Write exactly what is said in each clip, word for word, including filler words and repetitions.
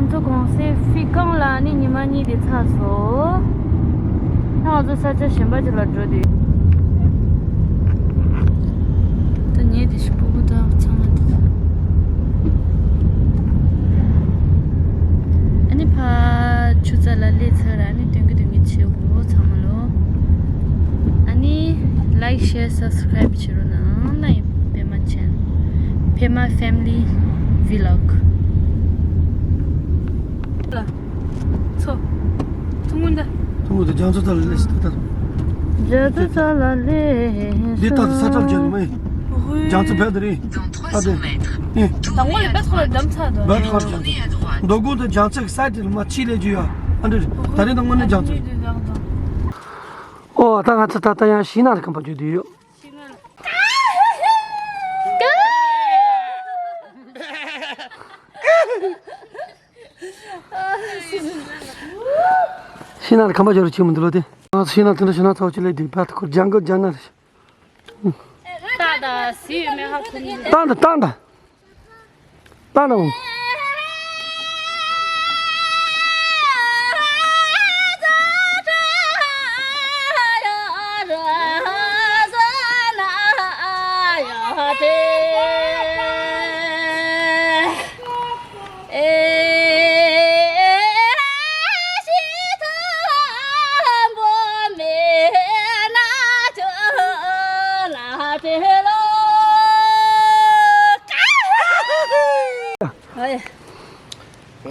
ང་ཚོ་གོང་སའི་ཧྥི་ཀང་ལ་ནི་ཉི་མ་གཉིས་དེ་ཚར་སོང་། ད་ང་ཚོ་ས་ཆ་གཞན་པ་ཅིག་ལ་འགྲོ་དུས། ད་ངས་དེ་ཞིག་སྤུ་གུ་དང་ཚང་མ་འདུག་ཨ་ནི་ཕ་ཆུ་རྩ་ལ་སླེབས་ཚར། ཨ་ནི་སྟོན་གི་སྟོན་གི་བྱེད་དགོས་ཚང་མ་ལོ། ཨ་ནི་like, share, subscribe བྱེད་རོགས་གནང་། ན་ཡི་པད་མ་channel, པད་མ་family vlog. ཚོ། ཐུང་ངུ་འདི། ཐུང་ངུ་འདི་རྒྱ་མཚོ་རྩ་ལ་སླེབས་ཤིག་ད་ལྟ། རྒྱ་མཚོ་རྩ་ལ་སླེབས་འདི་ལྟ་དུ་ས་ཁྲ་བརྒྱབ་ཡོད་མ་ཡིན། རྒྱ་མཚོ་བལ་དུ་རེད། ཨ་དེ། ཨེ། དང་པོ་ལས་པད་ཁོ་ལ་འདམ་ཚ་དོ། བལ་ཁོ་ལ་རྒྱ་མཚོ། མདོ་དགོང་དུ་རྒྱ་མཚོ་གི་ས་དེ་ལ་མ་ཕྱི་ལས་རྒྱུ་ཡ། ཨ་འདྲ་རེད། ད་རེས་དང་དངོས་གནས་རྒྱ་མཚོ་རེད། ཨོ་ད་ང་ཚོ་ད་ལྟ་ཡང་ཤིང་ནགས་ལ་ཁམས་པ་བརྒྱུད་དུ་ཡོད། ཤིང་ནགས་ལ་ཁམས་པ་བརྒྱུད་རུ་ཕྱིན་མི་འདུག་ལོ་དེ། ང་ཚོ་ཤིང་ནགས་དེ་འདྲ་ཤིང་ནགས་ཚ་བོ་ཅིག་ལས་སྡིག་པ་ཁོ་ལྗང་གི་ལྗང་ནག་རེད། ཏག་ཏག་ཟིའི་མེ་ཧ་ཁུ་ནི། ཏང་ཏ་ཏང་ཏ། ཏང་ཏ་འོང་།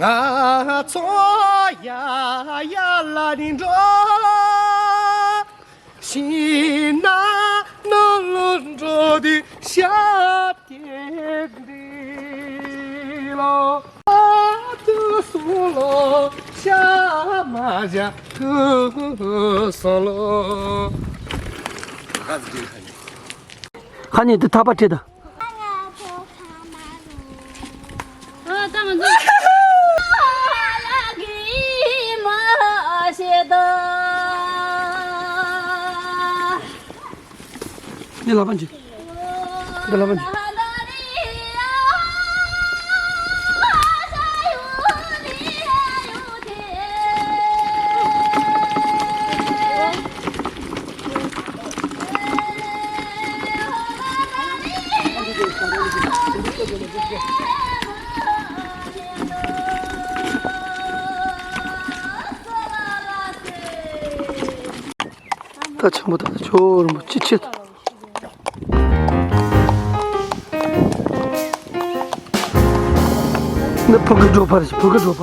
ང་ཚོ་ཡ་ཡ་ལ་ནི་འགྲོ། ཤིང་ནགས་ནང་ལོག་འགྲོ་དུས་ཤ་སྟག་འདི་ལོ། ཨ་ཏུ་སོང་ལོ། ཤ་མ་བཞག་ཏུ་སོང་ལོ། ཁ་ནས་འདི་ཐག་པ་ཁྲིད་དང་། འདི་ལ་པན་ཅི། འདི་ལ་པན་ཅི། ད་ཆེན་པོ་ད་ཆོ་རིན་པོ་ཆེ་ཆེ། འདི་ཕུ་གུ་སྒྲོལ་པ་རེད། ཕུ་གུ་སྒྲོལ་པ།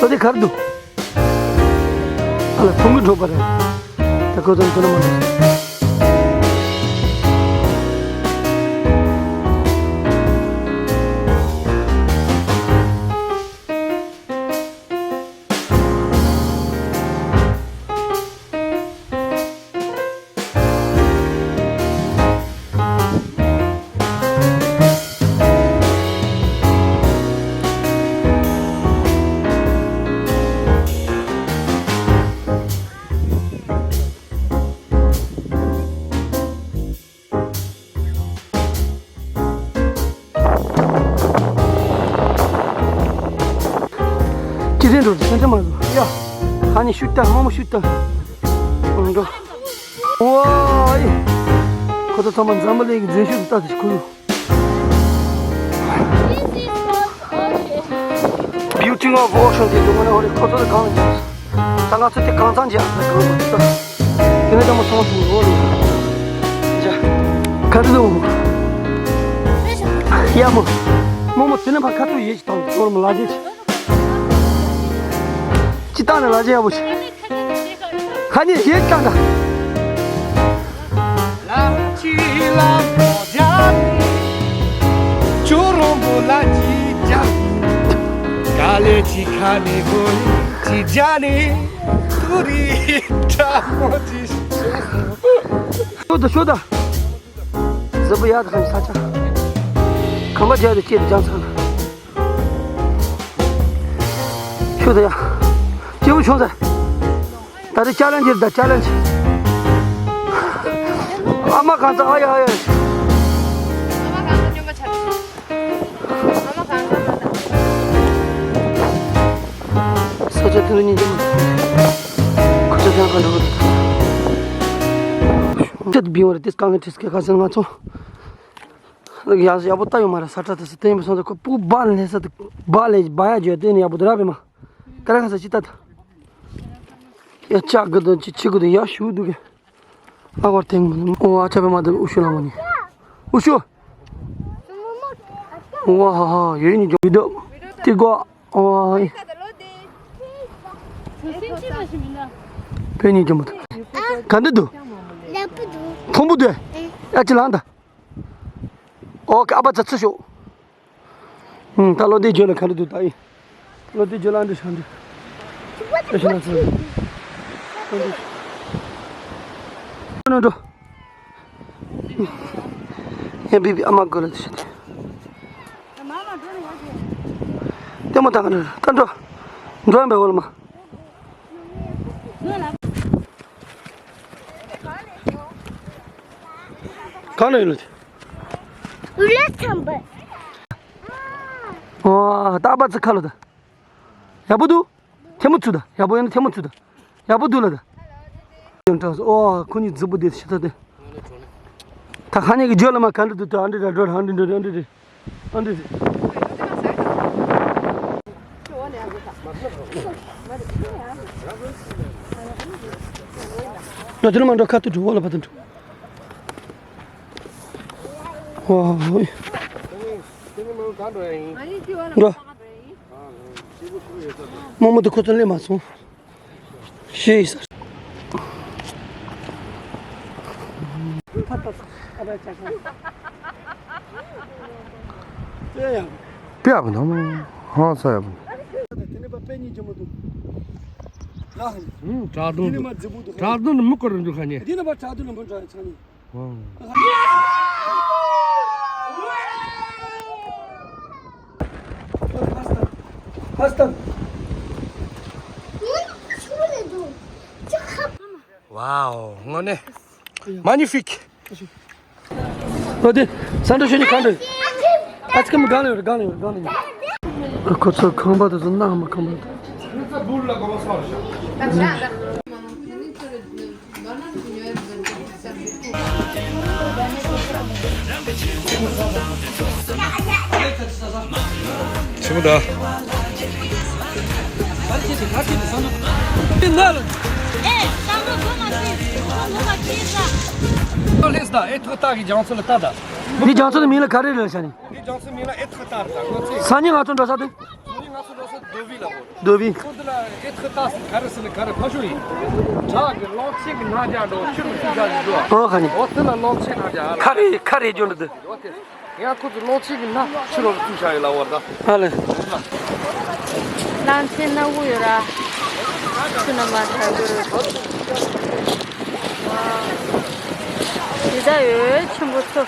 ད་དེ་གར་འདུག་ཨ་ལ་ཕུ་གུ་སྒྲོལ་པ་རེད། ད་ཁོ་ཚོ་འདི་ན་མ་འདུག་ཅི་རེད་འགྲོ་སེམས་ཁྲལ་མ་བཟོ་ཡ། ཧ་ནི་ཤུ་ཏ་མ་མོ་ཤུ་ཏ། འགྲོ། ཝའི། ཁོ་ཚོ་ཚང་མ་འཛམ་བུ་གླིང་གི་མཛེས་ཤོས་ལྟ་དེ་ཁུ། Beauty of Ocean དེ་འདུག་ང་ནི་ཧོ་རེ་ཁོ་ཚོ་ལ་གང་ལ་འཇོག་ད་ང་ཚོ་དེ་གང་ཚང་རྒྱག་ད་གང་མ་ཐུབ་ད། དེ་ནས་ད་མོ་སོང་སོང་ལོ་ལོ། ཇ། ག་རེ་འདུག་ཡ་མོ། མོ་མོ་དེ་ནས་ཕ་ཁ་ཐུག་ཡེ་ཞིག་དང་ཅོར་མོ་ལ་ཇེ་ཆི། ཅི་ལྟ་ནས་ལ་ཇེ་ཡ་བོ་ཆི། ཁ་ནས་ཞེས་ཀྱང་དང་། ལ་ཅི་ལ་མོ་ཇ་ནི། ཅོ་རོང་པོ་ལ་ཅི་ཇ་ནི། ག་ལེ་ཅི་ཁ་ནི་གོ་ལི་ཅི་ཇ་ནི། ཏུ་རི་ཁྲ་མོ་ཅི་ཤོ། ཤོ་ད་ཤོ་ད། ཟི་པོ་ཡ་ད་ཁ་ས་ཆ། ཁམས་པ་ཇ་དེ་ཅི་ད་ཇ་ཚང་། ཆུ་དེ་ཡ། སྐྱེ་བོ་ཆུང་ཟེར། ད་རེས་ཅ་ལན་ཇི་རེད་ད་ཅ་ལན་ཇི། ཨ་མ་གང་ཚ་ཨ་ཡ་ཨ་ཡ། ཨ་མ་གང་ཚ་སྨྱོན་པ་ཆགས། ཨ་མ་གང་ཚ་མ་ད། ཁྱོད་ཚོ་ཡང་ག་འགྲོ་གི་འདུག་ད། ཁྱོད་ཚོ་བིང་བ་རེད། དེ་དཀའ་ངལ་འཕྲད་སྐད་ཁ་སང་ང་ཚོ་ཡག་ཡག་པོ་ལྟ་ཡོང་མ་རེད། ས་ཁྲ་དེ་ཚོ་དེ་ཡིན་པ་སོང་ཙང་ཁོ་སྤུ་སྦག་ལས་ས་དེ་སྦག་ལས་སྦག་ཡག་བརྗོད་དེ་ནི་ཡག་པོ་འདུག་ར་བེ་མ། ཀ་ར་ཁ་ས་ཅི་ལྟ་ད། ཡ་ལྕགས་གི་འདུག་ཅི་ཆི་གི་འདུག་ཡ་ཞུ་འདུག་གི། ཨ་ཁོར་དེང་ཨོ་ཨ་ཆ་བེ་མ་དེ་ཨུ་ཤུ་ལ་མ་ནི་ཨུ་ཤུ། ཝ་ཧ་ཧ་ཡོད་ནི་ཇོ་བི་དོ་ཏི་གོ་ཨོ་ཨི། བོད་ཉིད་ཀྱི་མོ་དང་ག་འདི་འདུག་ལེགས་པོ་འདུག་མཐོན་པོ་འདུག་ཨེ། ཨ་ཅི་ལང་ད། ཨོ་ཀ་ཨ་པ་ཙ་ཚུ་ཤོག་ཨུམ། ད་བློ་བདེ་བརྗོད་ལ་ག་འདྲ་འདུག་ད་ཨི། བློ་བདེ་བརྗོད་ལ་འདྲི་ཤ་འདྲི། ཨེ་ཤ་ན་ཚུ། ནོ་འགྲོ། ཡ་བི་བི་ཨ་མ་དགོས་ལ་དེ་ཤ་དེ། ལྟད་མོ་ལྟ་ག་འགྲོ་ད་འགྲོ། འགྲོ་ཡང་བས་འོ་ལ་མ། གང་ན་ཡོད་ལ་དེ། ཨུ་ལ་ཚམ་པ། ཨོ་ད་པ་ཙི་ཁ་ལོ་ད། ཡག་པོ་འདུག་ཐལ་མོ་བཙུགས་དང་། ཡག་པོ་ཡིན་ན་ཐལ་མོ་བཙུགས་དང་། ཡག་པོ་འདུག་ལ་དང་། ཡོན་ཀྲག་སོ། ཨོ་ཁོ་གཉིས་རྫི་པོ་དེ་ཤི་ཐ་དེ། ད་ཁ་ཉེ་གི་ཇོ་ལ་མ་ག་འདྲ་འདུག་ད་ཨ་འདྲ་འདྲ་འགྲོ་ཨ་འདྲ་འདྲ་ཨ་འདྲ་འདྲ་ཨ་འདྲ་འདྲ། ང་དེ་ལ་མ་འགྲོ་ཁ་ཐུག་འགྲོ་འོ་ལ་བ་དུ་འགྲོ། ཨོ། འགྲོ། རྨོ་མོ་དེ་ཁོ་ཚོ་སླེབས་མ་སོང་། ཤེས་ས། དཔེ་ཡག་པོ་འདུག་ཧང་སང་ཡག་པོ་འདུག་དེ་ནས་པ་དཔེ་གཉིས་ཀྱི་མོ་འདུག་ལ་ཧང་། བྲག་དེ་ནས་མ་རྫི་པོ་འདུག་བྲག་དུང་ནི་མི་སྐོར་འདུག་ཁ་ནས། དེ་ནས་པ་བྲག་དུང་ནི་མི་འདྲ་ཆ་ནས། Wow, དངོས་གནས་magnifique. ཨོ་དེ་ས་འགྲོ་ཤོད་ནི་གང་འདྲ། ཨ་ཙི་ཀམ་གང་ལ་ཡོད་རེད། གང་ལ་ཡོད་རེད། གང་ལ་ཡོད་རེད། ཁོ་ཚོ་ཁང་པ་དེ་ཚོ་གནའ་མ་ཁང་པ་དེ། ཆེན་པོ་འདྲ། ལེས་ད་ཨེ་ཐོག་ཏག་གི་རྒྱང་མཚོ་ལ་ལྟ་ད། འདི་རྒྱང་མཚོ་ནི་མིང་ལ་ག་རེ་རེད་ཤ་ནི། འདི་རྒྱང་མཚོ་མིང་ལ་ཨེ་ཐོག་ཏག་རེད་ད་ཁོ་ཚོས། སང་ཉིན་ང་ཚོ་འགྲོ་ས་དེ། ང་ཚོ་འགྲོ་ས་རྡོ་བི་ལ་འོ། རྡོ་བི། ཁོ་འདི་ལ་ཨེ་ཐོག་ཏག་ཟེར་ག་རེ་ཟེར་ན་ག་རེ་ཕ་ཤོ་ཡིན། བྲག་གི་གླང་ཆེན་གྱི་རྣ་རྒྱ་འགྲོ་ཆུ་རུ་ཚུགས་ས་ཞིག་འགྲོ། ཨོ་ཁ་ནི། འོ་དེ་ལ་གླང་ཆེན་རྣ་རྒྱ་ཨ་ལ། ཁ་རེ་ཁ་རེ་རྒྱུ་འདི། འོ་དེ། ཡང་ཁོ་ཚོ་གླང་ཆེན་གྱི་སྣ་ཕྱི་ལོགས་བཙུགས་བཞག་ཡོད་ལ་བར་ད། ཨ་ལེ། གླང་ཆེན་སྣ་དགུ་ཡོད་ར། ཆུ་ན་མ་ཐར་གི་རེད། ཇི་ལྟར་ཡོད་ཆེན་པོ་ཚོ།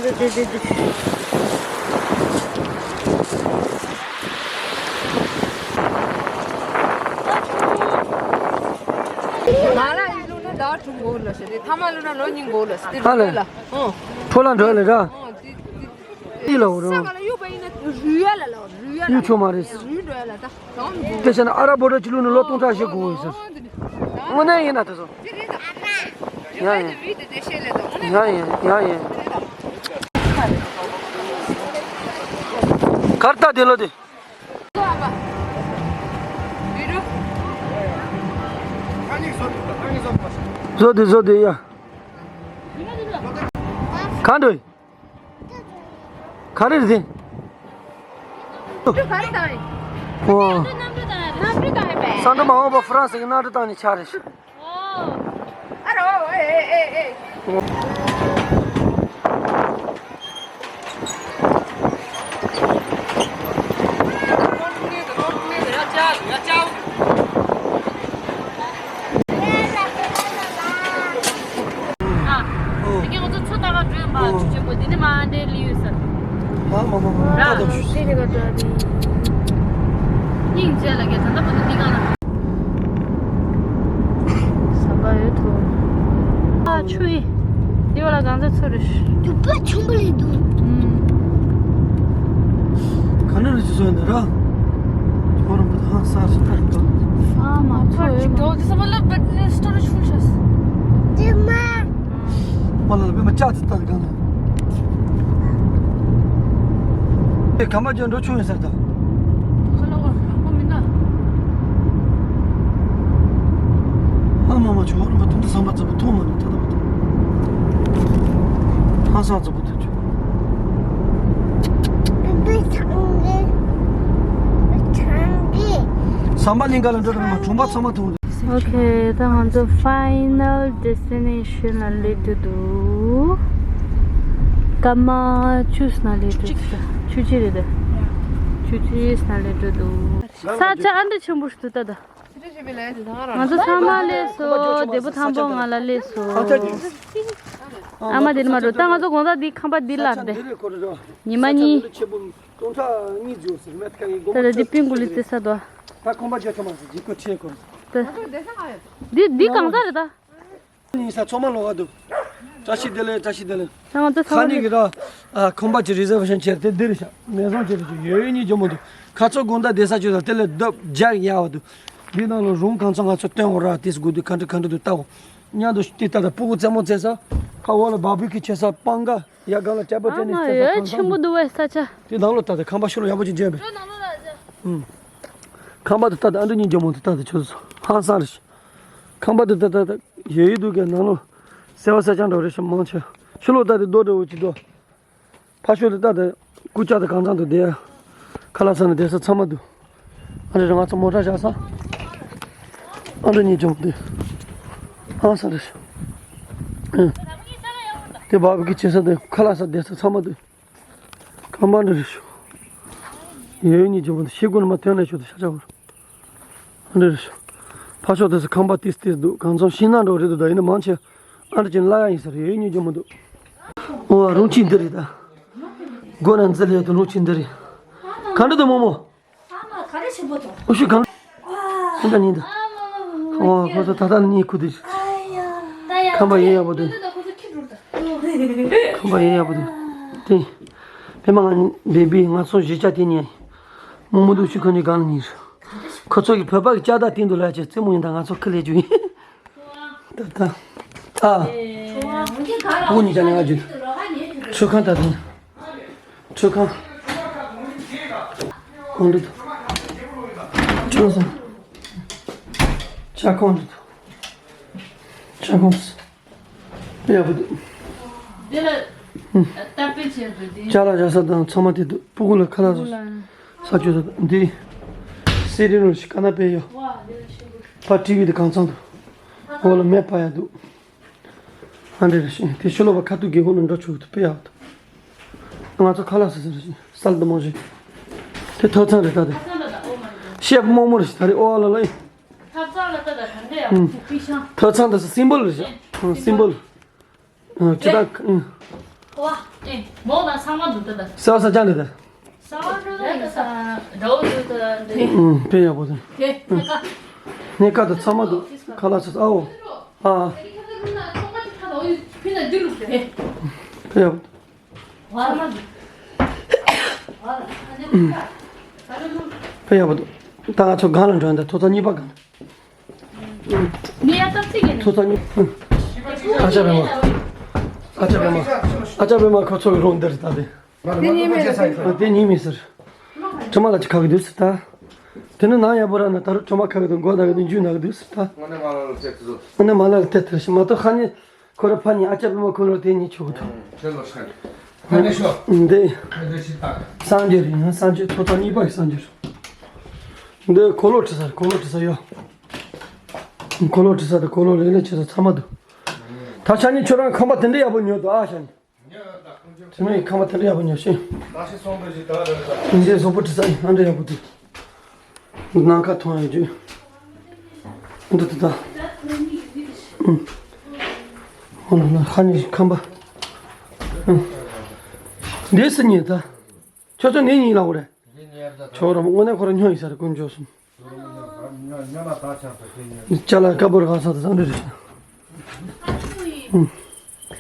འདི་འདི་འདི་འདི། ང་ལ་ཡིན་ལུགས་ན་ཟླ་བ་དྲུག་འགོར་ལ་ཤི་དེ་ཐ་མ་ལུགས་ན་ལོ་གཉིས་འགོར་ལ་ཤི་དེ་ཨ་ལེ། འགྲོ་ལ། ཨོ། འཕྲོ་ལ་འགྲོ་ལེ་ར། ཨོ་དེ་དེ་དེ། ཨི་ལ་འོ་ར། ས་ག་ལ་གཡུག་པ་ཡིན་ན་རུལ་ཡ་ལ་ལ་རུལ་ཡ་ལ། གཡུག་ཆོག་མ་རེད། རུལ་འགྲོ་ཡ་ལ་ད། དེ་བྱས་ན་ཨ་ར་བོ་ར་ཅི་ལུགས་ནི་ལོ་སྟོང་ཕྲག་བཞི་འགོར་ཡོད་ཟེར། དངོས་གནས་ཡིན་ན་དེ་ཚོ། ཡ་ཡ། ཡ་ཡ་ཡ་ཡ། གར་ལྟ་དེ་ལོ་དེ། བཟོ་དེ་བཟོ་དེ་ཡ། གང་འདྲ། ག་རེ་རེད་དེ། ཨོ། ས་འགྲོ་མ་འོངས་པ་ཧྥ་རན་སི་གི་གནམ་གྲུ་བཏང་ནས་ཆགས་རེད། ཨ། དེ་ག་ང་ཚོ་མཚོ་ལྟ་ག་འགྲོ་ཡིན་པ། ཆུ་ཆེན་པོ་འདི་ནི་མ་འདྲེ་ལི་ཡོད་ས། མ་མ་མ་མ། ར། ལྟ་དང་ཞུ། དེ་རེ་ག་འདྲ་དེ། སྙིང་རྗེ་ལ་གས་ད་ལྟ་བུ་དུ་འདི་ག་ལ། ཟམ་པ་ཡོད་དོ། བཟང་ཚ་ཚོ་རེད། དུ་པ་ཆུང་པོ་ལས་འདུག་ཨུམ། ག་ནས་རེད་ཅི་བཟོས་འདི་ར། ཁོ་རང་པོ་ཧང་སང་ཞིག་ཨ་རེད་འདུག་ཨ་མ་ཚོ་ཡོད་མ། འགྲོ་འདི་ས་མ་ལ་བེད་ནས་སི་ཊོ་རེཇ་ཕུལ་ཤག་དེ་མ། པ་ལ་ལ་པེ་མ་ལྕགས་ཚི་ཏང་གང་ལ། དེ་ག་མ་ཅན་འགྲོ་ཆུང་ཡིན་ཟེར་ད། ཁ་ལོ་བ་རང་པོ་མིན་ན། ཨ་མ་མ་ཆུ་ཧོར་པ་དུང་དུ་བསམ་པ་ཙམ་པ་མཐོང་མ་ནུས་ད་ད་པ་ད། ཧང་སང་ཙམ་པ་ཐུག་ཆུ། བསམ་པ་གླིང་ག་ལ་འགྲོ་ར་མ་གྲོང་པ་ཚང་མ་མཐོང་། ཨོ་ཁེ། ད་ང་ཚོ་ཕའི་ནལ་ཌེ་སི་ཊི་ནེ་ཤན་ལ་སླེབས་འགྲོ་འདུག་སྐར་མ་བཅུ་ཙམ་ལ་སླེབས་འགྲོ་འདུག་ཆུ་ཅི་རེད་དེ། ཆུ་ཅི་ཙམ་ལ་སླེབས་འགྲོ་འདུག་ས་ཆ་ཨ་འདྲ་ཆེན་པོ་ཞིག་འདུག་ད་ད། ང་ཚོ་ཚང་མ་སླེབས་སོང་། བདེ་པོ་ཐང་པོ་ང་ལ་སླེབས་སོང་། ཨ་མ་དེ་ནི་མ་འགྲོ། ད་ང་ཚོ་དགོང་དག་འདི་ཁང་པ་འདི་ལ་བསྡད། ཉི་མ་གཉིས། སྟོང་ཕྲག་གཉིས་བརྗོད་ཟེར་མེད་ཀ་ཡིན་གོ། ད་ལྟ་འདི་པིན་ཀུ་ལི་ཏི་ས་དོ། ད་ཁང་པ་རྒྱ་ཆེ་མ་ཟེར་ཇི་ཀོ་ཆེ་གོ། ད། འདི་འདི་གང་ས་རེད་ད། ཡིན་ས་ཚང་མ་ལོག་ག་འདུག་བཀྲ་ཤིས་བདེ་ལེགས། བཀྲ་ཤིས་བདེ་ལེགས། ད་ང་ཚོ་ཚང་མ་ཁ་ནི་གི་ད་ཁང་པ་ཅི་རི་ཛར་ཝེ་ཤན་བྱས་ཏེ་འདིར་ཤག་མེ་ཟོང་ཅི་རི་ཅི་ཡོད་ཡོད་གཉིས་ཇོ་མོ་འདུག་ཁ་ཚོ་དགོང་དག་བསྡད་ས་ཅི་ད་དེ་ལས་ལྡབ་རྒྱག་ཡག་བ་འདུག་འདི་ནང་ལ་རུང་གང་ཚང་ང་ཚོ་སྟོན་འོ་ར་ཏིས་དགོས་འདུག་ག་འདྲ་ག་འདྲ་འདུག་ལྟ་འོ། མཉམ་དུ་ཏི་ལྟ་ད་སྤུ་གུ་རྩེད་མོ་རྩེ་ས། ཁ་འོག་ལ་བ་བི་ཁི་བྱེད་ས་སྤང་ག་ཡ་གང་ལ་ཅ་པོ་ཨ་སྤྲད་ནས་མ་རྩེ་ས་ཡོད་གང་ཆེན་པོ་འདུག་བས་ས་ཆ། དེ་ནང་ལོ་ལྟ་ད་ཁང་པ་ཤོ་ལོ་ཡག་པོ་ཅིག་བྱས་པས། ཁང་པ་དེ་ལྟ་ད་ཨ་འདྲ་གཉིས་ཇོ་མོ་དེ་ལྟ་ད་ཆོས་སོ་ཧང་སང་རེད། ཁང་པ་དེ་ལྟ་ད་ད་ཡོད་ཡོད་འདུག་གས་ནང་ལོ་གསལ་བ་གསལ་རྐྱང་འདྲ་རེད་ཤག་མང་ཆེ་ཤོ་ལོ་ལྟ་དེ་རྡོ་འདྲ་བོ་ཅིག་འདུག་ཕ་ཤོ་དེ་ལྟ་དེ་སྐུ་ལྕགས་དེ་གང་ཚང་དུ་བསྡད། ཁ་ལག་ཟ་ནས་བསྡད་ས་ཚང་མ་འདུག་ཨ་འདྲ་རེད། ང་ཚོ་མོ་ཊ་བཞག་ས། ཨ་འདྲ་གཉིས་ཅུང་འདུག་ཧང་སང་རེད། ཨ། དེ་བ་བི་ཁི་བྱེད་ས་དེ་ཁ་ལག་ཟ་བསྡད་ས་ཚང་མ་འདུག་ཁང་པ་འདྲ་རེད་ཤོ། ཡོད་གཉིས་ཅུང་འདུག་ཤེལ་སྒོ་ནས་མ་ཐོན་ནས་ཤོ་དེ་ཤ་ཆག་བར། འདི་རེད་ཤག་ཕ་ཤོ་དེ་སུ་ཁང་པ་ཏིས་ཏིས་འདུག་གང་ཚང་ཤིང་ནགས་འགྲོ་རེད་འདུག་ད་ཡིན་ན་མང་ཆེ་ཨ་འདྲ་ཅན་ལ་ཡ་ཡིན་ས་རེད། ཡོད་གཉིས་ཀྱི་མི་འདུག་ཨོ་རུང་ཆེན་འདི་རེད་ད། སྒོ་ན་འཛི་ལས་དུ་རུང་ཆེན་འདི་རེད། གང་འདྲ་འདུག་མོ་མོ། ཨ་མ་ག་རེ་ཆེན་པོ་འདུག་ཨུ་ཤུ་གང་། ཨ་འདྲ་ཉིན་འདུག་ཨོ་ཁོ་ཚོ་ད་ལྟ་གཉིད་ཁུག་དུས། ཁང་པ་ཡིན་ཡག་པོ་འདུག་ཁང་པ་ཡིན་ཡག་པོ་འདུག་དེ། པད་མ་ང་བེ་བི་ང་ཚོ་གཞིས་ཆགས་དེ་ཉན། མོ་མོ་འདུག་ཤུ་ཁོ་གཉིས་གང་ལ་ཉིན། ཁོ་ཚོ་གི་བོད་པ་གི་ལྕགས་དར་སྟེང་དུ་ལ་ཅིག་རྩེད་མོ་ཡིན་ད་ང་ཚོ་ཁི་ལས་རྒྱུ་ཡིན། ད་ད། ཨ། ཕྲུ་གུ་གཉིས་ཀྱང་ནི་ང་རྒྱུ། ཁྲུ་ཁང་ད་དུང་། ཁྲུ་ཁང་། གོང་འདྲི་ད། ཁྲུ་ཁང་། ཇ་ཁང་འདྲི་ད། ཇ་ཁང་། ཡག་པོ་འདུག་འདི་ལ་ཨུམ། ད་དཔེ་བྱས་འདུག་འདི། ཅ་ལག་བཞག་ས་དང་ཚང་མ་དེ་འདུག་སྤུ་གུ་ལ་ཁ་ལག་བཟོ་ས་བཅོས་ས་དང་འདི། སི་རིང་རུམ་ཞིག་ཀ་ན་པེ་ཡོད། ཕ་ཊི་ཝི་དེ་གང་ཚང་འདུག་འོག་ལ་མེ་སྤར་ཡག་འདུག་ཨ་འདྲ་རེ་ཞིག་དེ་ཕྱི་ལོགས་པ་ཁ་ཐུག་རྒྱལ་ཁོངས་ལ་འགྲོ་ཆོག་གི་འདུག་དཔེ་ཡག་འདུག་ང་ཚོ་ཁ་ལག་ཟ་ས་རེ་ཞིག་སལ་དུ་མང་ཞིག་དེ་ཐབ་ཚང་རེད་ད་དེ། ཤེབ་རྨོག་མོ་རེ་ཞིག་ད་རེ་ཨོ་ཨ་ལ་ལ་ཨེ། ཐབ་ཚང་ལ་ལྟ་ད་ག་འདྲ་ཡག་པོ་འདུག་པི་ཤང་། ཐབ་ཚང་དེ་སིམ་བོལ་རེད་ཤག་སིམ་བོལ། ཨ་ཅི་ད་ཨ། ཨོ་ཨ། ཨེ། མོ་ང་ཚང་མ་འདུག་ད་ད། ས་བ་ས་ཅང་རེད་ད། ས་བ་འདྲ་ད་ཡིན་ས། འདྲ་བོ་འདུག་ད་འདི། ཨུམ་དཔེ་ཡག་པོ་དང་། དེ་སྣེ་ཀ། སྣེ་ཀ་དང་ཚང་མ་འདུག་ཁ་ལག་ཚོ་ཨའོ། ཨ་ཨ། དཔེ་ཡག་པོ། དཔེ་ཡག་པོ་འདུག་ད་ང་ཚོ་སྒང་ལ་འགྲོ་ཡིན་ད་ཐོག་ཚང་གཉིས་པ་སྒང་། ནི་ཡ་ཏག་ཙིག་གི་ཐོག་ཚང་གཉིས། ཨ་ཅག་པད་མ། ཨ་ཅག་པད་མ། ཨ་ཅག་པད་མ་ཁོ་ཚོ་གི་རོང་འདིར་ད་དེ། དེ་ཉིན་མི་རེད། དེ་ཉིན་མི་ཟེར། ཁྲོ་མ་ལ་ཅི་ཁ་གི་འདུག་ཟེར་ད། དེ་ནི་ནང་ཡག་པོ་ར་ན་ད་རུང་ཁྲོ་མ་ཁ་གི་འདུག་མགོ་ན་གི་འདུག་མཇུག་ན་གི་འདུག་ཟེར་ད། དངོས་གནས་མ་ལ་ལ་བལྟས་ཐུབ་ཟེར། དངོས་གནས་མ་ལ་ལ་བལྟས་ཐུབ་ཟེར་མ་གཏོགས་ཁ་ཉིན་ཁོ་ར་ཕ་ཉིན་ཨ་ཅག་པད་མ་ཁོ་ལོ་དེ་ཉིན་ཆོག་གི་འདུག་ཁྱེད་ལོ་ཤ་གི། ཧ་ནི་ཤོ། འདི། ཁྱེད་འདི་ཤི་ད། སངས་རྒྱས་རིང་ཡང་སངས་རྒྱས་ཐོག་ཐག་གཉིས་པ་ཡི་སངས་རྒྱས། འདི་འཁོར་ལོ་བྲི་ས་འཁོར་ལོ་བྲི་ས་ཡོད། འཁོར་ལོ་བྲི་ས་དང་འཁོར་ལོ་ལེགས་ལེགས་བྱེད་ས་ཚང་མ་འདུག་ད་ཆ་ནི་ཁྱོད་རང་ཁང་པ་དེ་འདྲ་ཡག་པོ་ཉོས་འདུག་ཨ་ཤ་ནི། དེ་མིན་ཁང་པ་དེ་འདྲ་ཡག་པོ་ཉོས་ཤིང་། འདི་བཟོ་པོ་བྲི་ས་ཡིན་ཨ་འདྲ་ཡག་པོ་འདུག་ནམ་མཁའ་མཐོང་ཡག་རྒྱུ། འདི་འདི་ད། ཨུ། ཧོ་ན་ན་ཧ་ནི་ཁང་པ། ཨུ། འདི་སུ་ཉོས་ད། ཁྱོད་ཚོ་ནས་ཉོས་ལ་འོ་རེད། ཁྱོད་རང་དངོས་གནས་ཁོ་རང་ཉོས་ཡིན་ས་རེད་དཀོན་མཆོག་གསུམ། ཅ་ལག་དཀར་པོ་རེད་ག་ས་དེ་ས་འདྲ་རེད། ཨུ།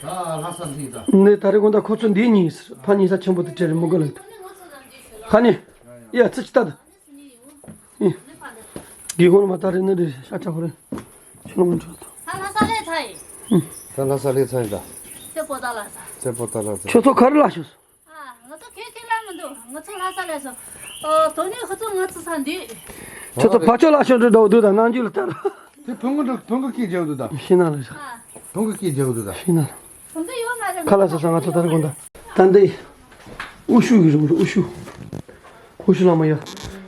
ད་ལྷ་ས་འདི་ད། ནས་ད་རེས་དགོང་དག་ཁོ་ཚོ་འདི་གཉིས་ཕ་གཉིས་ས་ཆེན་པོ་དེ་བྲལ་རེད་མོ་ག་ལ། ཧ་ནི། ཡ་ཚི་ཅི་ལྟ་ད། ཨེ། དགེ་ཧོན་མ་ད་རེས་ནི་རེད་ཤ་ཆ་ཧོ་རེད། ཁྱོད་ལ་མི་འགྲོ་ད། ད་ལྷ་ས་ལས་ཚ་ཡིན། ད་ལྷ་ས་ལས་ཚ་ཡིན་ད། ཚེ་པོ་ཏ་ལྷ་ས། ཚེ་པོ་ཏ་ལྷ་ས། ཁྱོད་ཚོ་ག་རེ་ལ་ཤོག་ཨ། ང་ཚོ་ཁེ་ཁེ་ལ་མི་འདུག་ང་ཚོ་ལྷ་ས་ལས་སོ། ཨོ་དོ་ནི་ཁོ་ཚོ་ང་ཚོ་ས་འདི། ཁྱོད་ཚོ་ཕ་ཆོས་ལ་ཤོག་འདྲི་འདྲ་བོ་འདུག་ད་ནང་རྒྱུད་ལ་ལྟ་ར། དེ་བོན་གི་འདུག་བོན་གི་སྐད་རྒྱག་འདུག་ད། ཤི་ན་ལ་ཤ། ཨ། བོན་གི་སྐད་རྒྱག་འདུག་ད། ཤི་ན་ལ། དོ་འདི་ཡོད་མ་རེད། ཁ་ལ་ས་ས་ང་ཚོ་ད་རེས་དགོང་དག་ད་འདི། ཨུ་ཤུ་གི་རུ་ཨུ་ཤུ། ཨུ་ཤུ་ལ་མ་ཡ།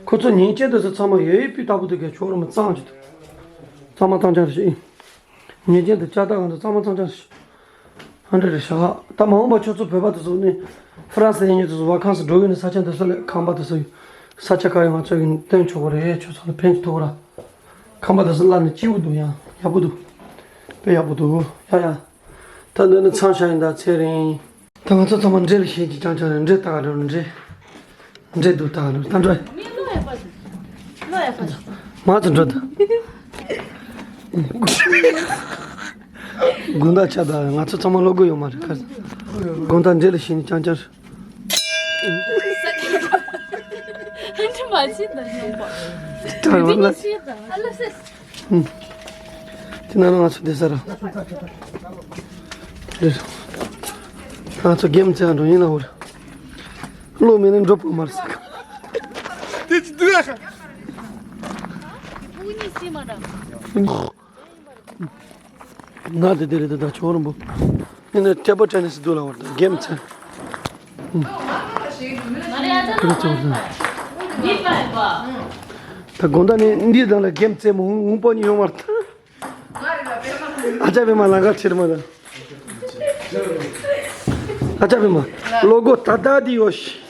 ཁོ་ཚོ་ཉིན་བྱེད་དུ་ས་ཚང་མ་ཡོད་ཡོད་པི་ལྟ་བུ་འདུག་གས་ཆོག་ར་མ་གཙང་གི་འདུག་གཙང་མ་གཙང་རྐྱང་རེད་ཤི། ཉེས་ཅན་དུ་ལྕགས་རྟ་གང་དུ་གཙང་མ་གཙང་རྐྱང་རེད། ཧ་འདྲ་རེད་ཤག་ད་མ་འོངས་པ་ཁྱོད་ཚོ་བོད་པ་དེ་ཚོ་ནི་ཧྥ་རན་སི་ཡན་ཉོ་དེ་ཚོ་བ་ཁང་སུ་འགྲོ་གི་ནི་ས་ཆ་དེ་ཚོ་ལས་ཁང་པ་དེ་ཚོ་ཡོད། ས་ཆ་ག་ཡོད་ང་ཚོ་གི་སྟོན་ཆོག་གི་རེད། ཁྱོད་ཚོ་ལ་ཕན་ཅི་ཐོགས་ར། ཁང་པ་དེ་ཚོ་བླ་ནི་སྐྱིད་པོ་འདུག་ཡང་ཡག་པོ་འདུག་དཔེ་ཡག་པོ་འདུག་ཡ་ཡ། ད་འདི་ནི་ཚང་ཤག་ཡིན་ད་ཚེ་རིང་། ད་ང་ཚོ་ཚང་མ་འདྲེ་ལ་ཞེན་གྱི་ཅང་ཅང་རེད། འདྲེ་ལྟ་ག་འགྲོ་འདྲེ། འདྲེ་འདུག་ལྟ་ག་འགྲོ་ད་འགྲོ། མི་བློ་ཡག་པ་ཞིག་བློ་ཡག་པ་ཞིག་མ་ཚོ་འགྲོ་ད། དགོང་དག་ཆ་ད་ང་ཚོ་ཚང་མ་བློ་དགོས་ཡོད་མ་རེད་ཁ། དགོང་དག་འདྲེ་ལ་ཞེན་གྱི་ཅང་ཅང་རེད། ཨ་འདྲེ་མ་ཤེས་ད་ཡོང་པ། ད་ཡོང་ལ། ཤེས་ད་ཨ་ལ་སེ། ཧུམ། དེ་ན་ང་ཚོ་བསྡད་ས་ར། རེད། ང་ཚོ་གེམ་རྩེ་འགྲོ་ཡིན་ལ་འུར། བློ་མེད་ན་འགྲོ་པོ་མ་རེད་ཟེར། དེ་ཅི་འདུག་ཨ། ང་དེ་དེ་རེད་ད་ཆོག་རུང་པོ། ཨེ་ནས་ཊེ་བལ་ཊེ་ནི་སི་འདུག་ལ་བར་དང་གེམ་ཚན། ད་དགོང་དག་ནས་འདིའི་སྒང་ལ་གེམ་རྩེ་མོ་འུང་པོ་ཉི་ཡོང་བར་ཐལ། ཨ་ཅག་པད་མ་ལང་ཀ་ཁྲིར་མ་དང་། ཨ་ཅག་པད་མ་ལོ་གོ་ད་ད་དི་ཡོ་ཤི།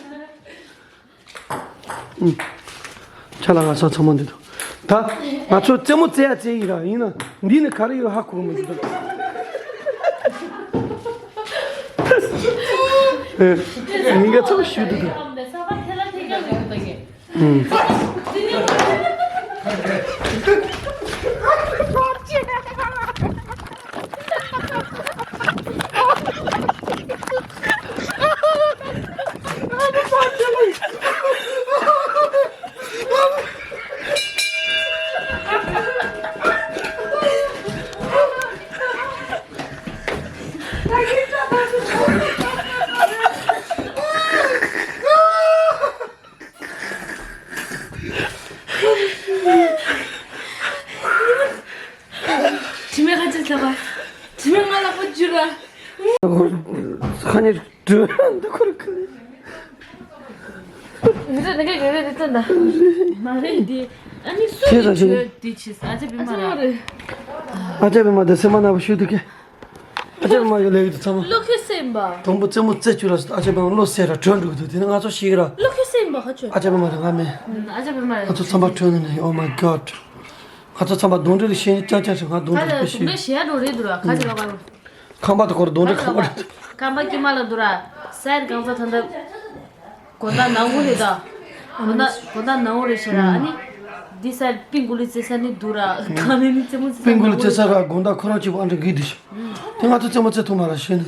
ཨུམ། ཆ་ལ་ང་ཚོ་ཚང་མ་འདི་འདུག་ད་ང་ཚོ་རྩེད་མོ་རྩེ་ཡ་རྩེ་ཡིན་ར་ཡིན་ན་འདི་ནི་ག་རེ་ཡོད་ཧ་གོ་མི་འདུག་ཨེ། མི་འགའ་ཚོ་ཞུ་འདུག་ཨུམ། དྲི་མེད་ཁ་ཆེ་ལ་བ། དྲི་མེད་ང་ལ་བུ་འཇུ་ར། ཁ་ཉེར་འགྲོ་འདི་ཁོར་ཁ་ལེ། རེད་རེད་རེད་རེད་ད། མ་རེད་འདི། ཨ་ནི་སུ་ཁྱེད་ཚོ་ཡིན་ཁྱོད་འདི་ཆེས་ཨ་ཅེ་བི་མ་ར། ཨ་ཅེ་བི་མ་དེ་སེམས་མ་ན་བ་ཤུ་དུ་ཀེ། ཨ་ཅེ་བི་མ་ཡོད་ལེ་ཡོད་དུ་ཚང་མ། བློ་ཁེ་སེམས་པ། དང་པོ་རྩེད་མོ་རྩེ་བཅུག་ལ་ཨ་ཅེ་བི་མ་བློ་སེ་ར་གྲོན་འགྲོ་གི་འདུག་དེ་ནི་ང་ཚོ་ཤེས་གི་ར། བློ་ཁེ་སེམས་པ་ཧ་ཆོད། ཨ་ཅེ་བི་མ་ར་ང་མེ། ཨ་ཅེ་བི་མ་ར། ང་ཚོ་ཚང་མ་གྲོན་ནི་ནི། Oh my God། ང་ཚོ་ཚང་མ་གདོན་འདྲེ་ལ་ཤེས་ནི་ཅང་ཅང་ཞིག་ང་གདོན་འདྲེ་ཁ་ལ་ཤེས། གདོན་འདྲེ་ཞེ་ཡ་འགྲོ་རེད་འདུག་ར་ཁ་ཅིག་ལ་བ། ཁང་པ་དུ་ཁོར་གདོན་འདྲེ་ཁང་པ་རེད། ཁང་པ་དཀྱིལ་མ་ལ་འདུག་ར། སའི་གང་ཚ་ཐ་འདབ། དགོང་དག་ནང་ངུ་རེད་ད། དགོང་དག་དགོང་དག་ནང་ངུ་རེད་ཤེས་ར། ཨ་ནི། འདི་སར་པིང་གུ་ལི་རྩེ་ས་ནི་འདུག་ར། ཁང་ནི་ནི་རྩེད་མོ་རྩེ་ས་པིང་གུ་ལི་རྩེ་ས་ར་དགོང་དག་ཁོ་རང་གཅིག་པུ་ཨ་འདྲ་གི་འདུག་ཤི། དེ་ང་ཚོ་རྩེད་མོ་རྩེ་ཐུབ་མ་ར་ཤེས་ནི།